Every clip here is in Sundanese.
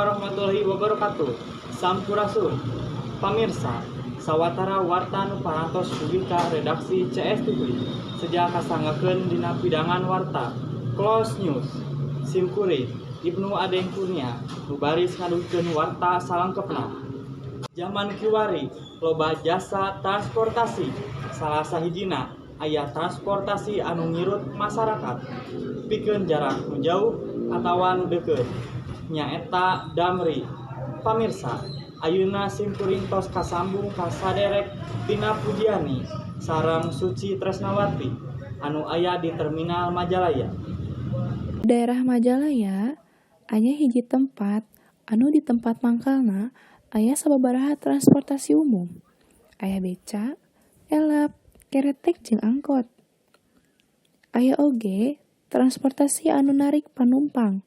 Warahmatullahi wabarakatuh. Sampurasun. Pamirsa, sawatara warta nu parantos dugi ka redaksi CSTV seja kasanggakeun dina pidangan warta Close News. Simkuring Ibnu Adeng Kurnia nu baris ngadugikeun warta salengkepna. Jaman kiwari loba jasa transportasi, salah sahijina aya transportasi anu ngirut masyarakat pikeun jarak nu jauh atawa nu deukeut, nyaeta Damri. Pamirsa, ayeuna simkuring tos kasambung ka saderek Tina Pujiani sareng Suci Tresnawati anu aya di Terminal Majalaya. Di daerah Majalaya aya hiji tempat anu di tempat mangkalna aya sababaraha transportasi umum. Aya beca, elap, keretek jeung angkot. Aya oge transportasi anu narik panumpang,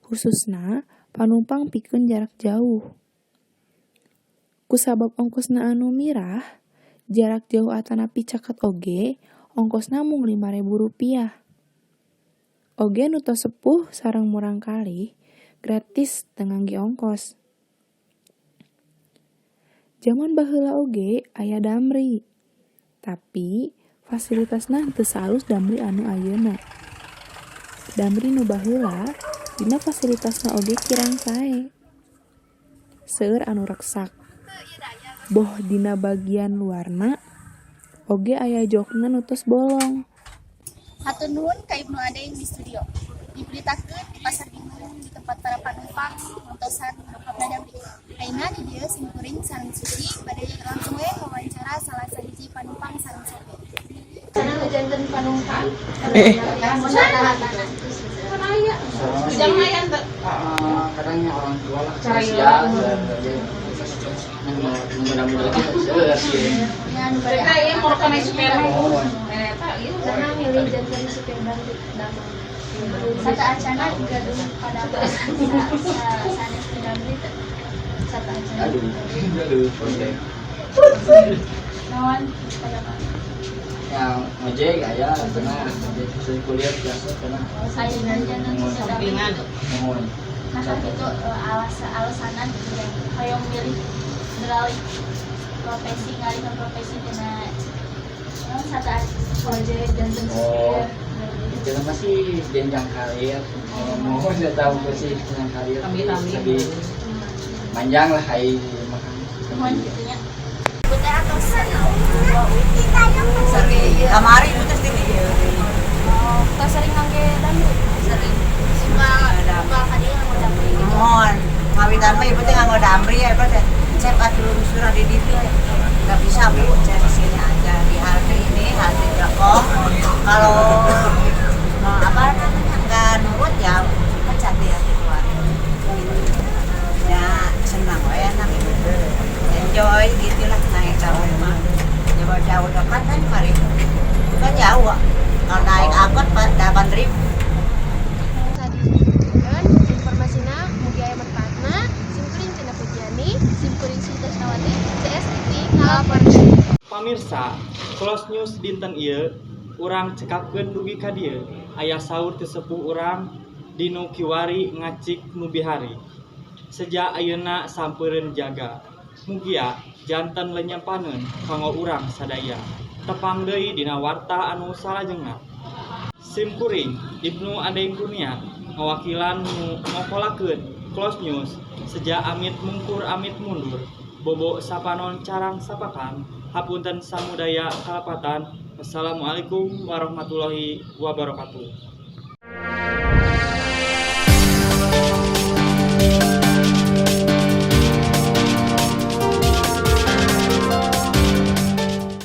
khususna panumpang pikeun jarak jauh. Kusabab ongkosna anu mirah, jarak jauh atanapi caket oge ongkosna mung Rp5.000. Oge nu tos sepuh sareng murangkalih gratis teu ngangge ongkos. Jaman baheula oge aya Damri, tapi fasilitasna henteu saalus Damri anu ayeuna. Damri nu baheula dina fasilitasna oge kirang sae. Seueur anu reksak. Boh dina bagian luarna oge aya jokna nu tos bolong. Hatur nuhun ka Ibnu Adeng di studio. Diberitakeun di Pasar Bingung di tempat para panumpang ngantosan dongkapna Damri. Ayeuna di dieu simkuring sareng Suci bade langsung we wawancara salah sahiji panumpang sareng sopir. Sana janten panumpang. Kadangnya orang tua lah sosial mudah-mudahan sih. Mereka ya mau kena supir. Nah, milih janten supir Damri. Sataacana gaduh pada sanes di Damri teh. Sataacana. Aduh, aduh, oke. Naon pada Yang ojek aya pernah, ojek sering kuliah biasa pernah. Saya janten supir Damri gitu. Mohon. Nah, kan itu alasanan gitu ya. Hoyong milih beralih profesi, ngalih profesi tina naon sata ojek janten Oh. supir. Itu masih jenjang karir, mau saya tahu sih jenjang karir lebih panjang lah, hai makan. Mohon gitu nya. Teh atau Sering kamari itu tes di Oh, teh sering ngangge Damri. Sering. Suka suka ka dieu nganggo Damri gitu. Mohon ngawitan mah ibu teh nganggo Damri ya, ibu teh cep atuh surah di ditu teh nggak bisa, Bu, saya di sini aja, di halte ini, halte Jelekong. Kalau mau apa namanya nggak nurut ya pecat dia, dikeluarin gitu ya. Senang we enak ibu, enjoy gitu lah naik Damri mah. Jauh jauh dekat kan, 5.000 kan jauh. Kalau naik angkot 8.000. Tadi dan informasinya mugi aya manfaatna. Simkuring Tina Pujiani, simkuring Sri Tresnawati, CSTV ngalaporkeun. Pamirsa, Close News dinten ieu urang cekapkeun dugi ka dieu. Aya saur ti sepuh urang, dinu kiwari ngacik nu bihari. Seja ayeuna sampeureun jaga. Mugia janten lenyempaneun kanggo urang sadaya. Tepang deui dina warta anu salajengna. Simkuring Ibnu Adeng Kurnia ngawakilan nu ngokolakeun Close News seja amit mungkur amit mundur. Bobo sapanon carang sapakan. Hapunten samudaya kalepatan. Wassalamualaikum warahmatullahi wabarakatuh.